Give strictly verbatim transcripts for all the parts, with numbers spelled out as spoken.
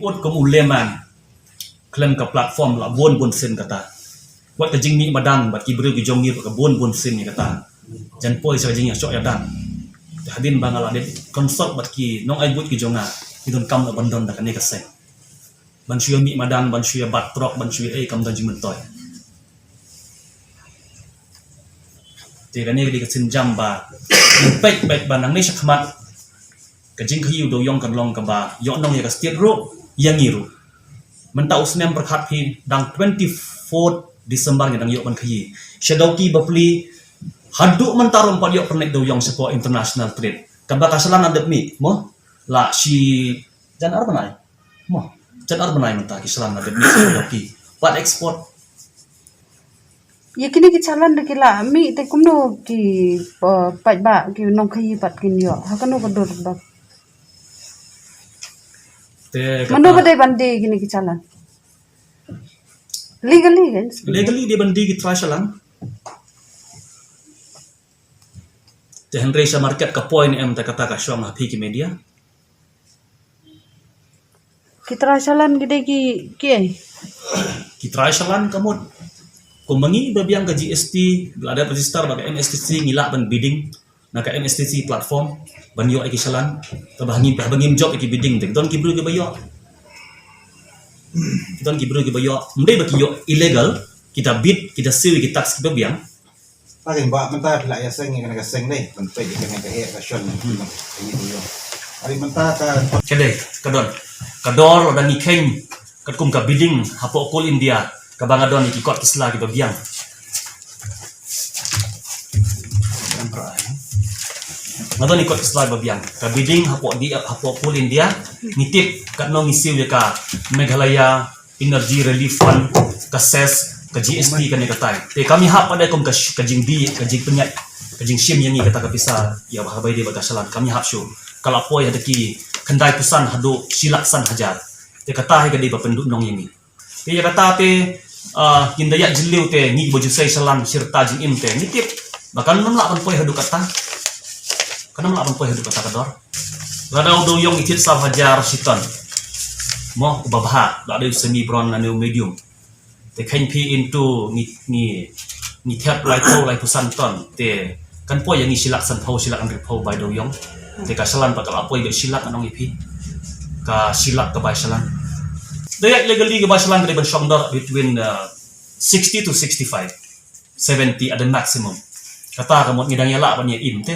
Put kum u layman khlem ka platform la bun bun sien kata. Wat ka jingmih madan bad ki briew ki jong ngi bad ka bun bun sien ïa kata. Jan poi sa ka jingïashoh ïadan. Te hadien ba nga la dep consult bad ki nongai buit ki jong nga, ki donkam la ban don da kane ka seng. Ban shu ïa mih madan, ban shu ïa bat trok, ban shu ïa ei kam don jingmyntoi. Te kane ka dei ka sienjam ba peit peit ba nangne shakhmat ka jingkhaïi u dewiong kan long kaba ïoh nong ïa ka state ruh, ïa ngi ruh. Mynta u snem pyrkhat phi dang twenty-fourth December ngi dang ïoh ban khaïi. Sha Dawki bapli haduh mynta ruh ym pat ïoh pynleit dewiong shapoh international trade. Kaba ka shalan la dep mih mo, la shi jan ar bnai. Mo, jan ar bnai mynta ki shalan la dep mih shapoh Dawki. Pat export. Ïa kine ki shalan da ki la mih te kumno ki, uh, paidbah ki nongkhaïi pat kin ïoh? Ha kano ka dur ba? Te mano kata ba dei ban die kine ki shalan? Legally kan? Legally dei ban die ki trai shalan. Te hynrei sha market ka poi ne em te kata ka shong ha phi ki media. Ki trai shalan ki dei ki, ki ei? Ki trai shalan ka mut. Kum ma ngi ba biang ka G S T, la dep register ba ka M S T C ngi lah ban bidding na ka M S T C platform ban ïoh ïa ki shalan. Kaba ha ngi, haba ngim jop ïa ki bidding te don ki briew kiba ïoh. Don ki briew kiba ïoh. Ym dei ba ki ïoh illegal, kita bid, kita siew ïa ki tax kiba biang. Pakin ba mynta phi la ïa seng ïa kane ka seng dei, ban peit ïa kane ka heh ka shon. Hmm. Ka ngi tu ïoh. Ari mynta ka Ka dei, ka don. Ka dor lada ngi kheiñ katkum ka bidding hapoh Coal India, kaba nga don ïa ki kot ki sla kiba biang. Nga don ïa ki kot ki sla kiba biang. Ka bidding hapoh di, hapoh Coal India, ngi tip katno ngi siew ïa ka Meghalaya Energy Relief Fund, ka cess, ka G S T, kane katai. Te kam ïahap pat de kum ka sh-, ka jingdie, ka jingpynïaid, ka jingshim ïa ngi kata ka pisa, ïa ba haba ïadei bad ka shalan, kam ïahap shuh. Ka la poi ha da ki khyndai phew san haduh shi lak san hajar. Te kata hi ka dei ba pynduh nong ïa ngi. Te ïa kata te, ah, kin da ïaid jylliew te ngi kiba ju sei shalan shi rta jingim te ngi tip ba kan ym lah ban poi haduh kata. Kan ym lah ban poi haduh kata ka dor. Lada u dewiong i thied saw hajar shi ton. Mo, uba bha, lada u semi bronze lane u medium. Te kheiñ phi into ngi, ngi, ngi thep laiphew, laiphew san ton. Te kan poi ïa ngi shi lak sanphew, shi lak hynriewphew bai dewiong. Te ka shalan pat ka la poi ïa shi lak, ngan ong ïa phi. Ka shi lak ka bai shalan. Da ïaid legally ka bai shalan ka dei ban shong dor between, uh, sixty to sixty-five, seventy at the maximum. Kata ka mut ngi dang ïa lah ban ïa im te.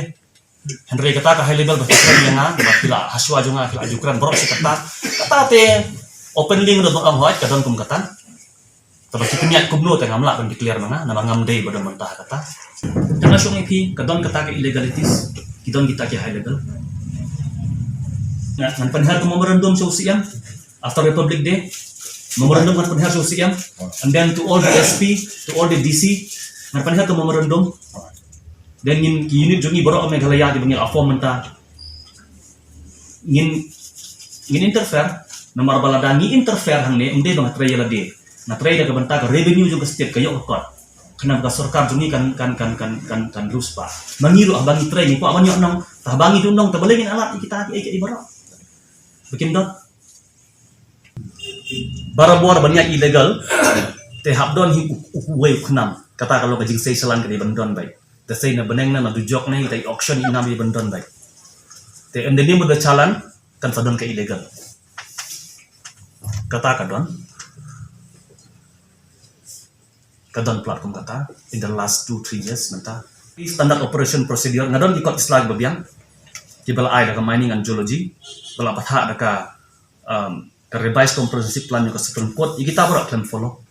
Hynrei kata ka high level ba phi kren ïa nga, ba phi la hashwa jong nga, phi la ju kren baroh shi katta. Kata te openly nga don ong hooid ka don kum kata. Te ba ki pynïaid kumno te ngam lah ban declare ma nga, namar ngam dei ba don mynta ha kata. Te nga shong ïa phi, ka don kata ka illegalities, ki don kita ki high level. Nga, ngan pynher ka memorandum sha u C M after Republic Day. Memorandum ngan pynher sha u C M, and then to all the S P, to all the D C, ngan pynher ka memorandum. Then ngin ki unit jong ngi baroh ha Meghalaya kiba ngi la form mynta, ngin, ngin interfere. Namar ba lada ngi interfere hangne, ym dei ba nga trei ïa lade. Nga trei da ka bynta ka revenue jong ka state ka ïoh ka kot. Khnang ba ka sorkar jong ngi kan, kan, kan, kan, kan, kan riewspah. Ma ngi ruh haba ngi trei ngi kwah ban ïoh nong, te haba ngi duh nong te balei ngin alat ïa kita kiei kiei baroh. Ba kin don. Barabor ban ïaid illegal, te hap don hi u, u, uwei u khnam. Kata ka long ka jingsei shalan ka dei ban don beit. Te sei na bneng na, na dujok ne, te i auction i nam i ban don beit. Te in the name of the shalan, kan sa don ka illegal. Kata ka don. Ka don plat kum kata in the last two, three years mynta. Standard operation procedure, nga don ki kot ki sla kiba biang kiba la ai da ka Mining and Geology, ba la bthah da ka, um, ka Revised Comprehensive Plan jong ka Supreme Court, ïa kita baroh khlem follow.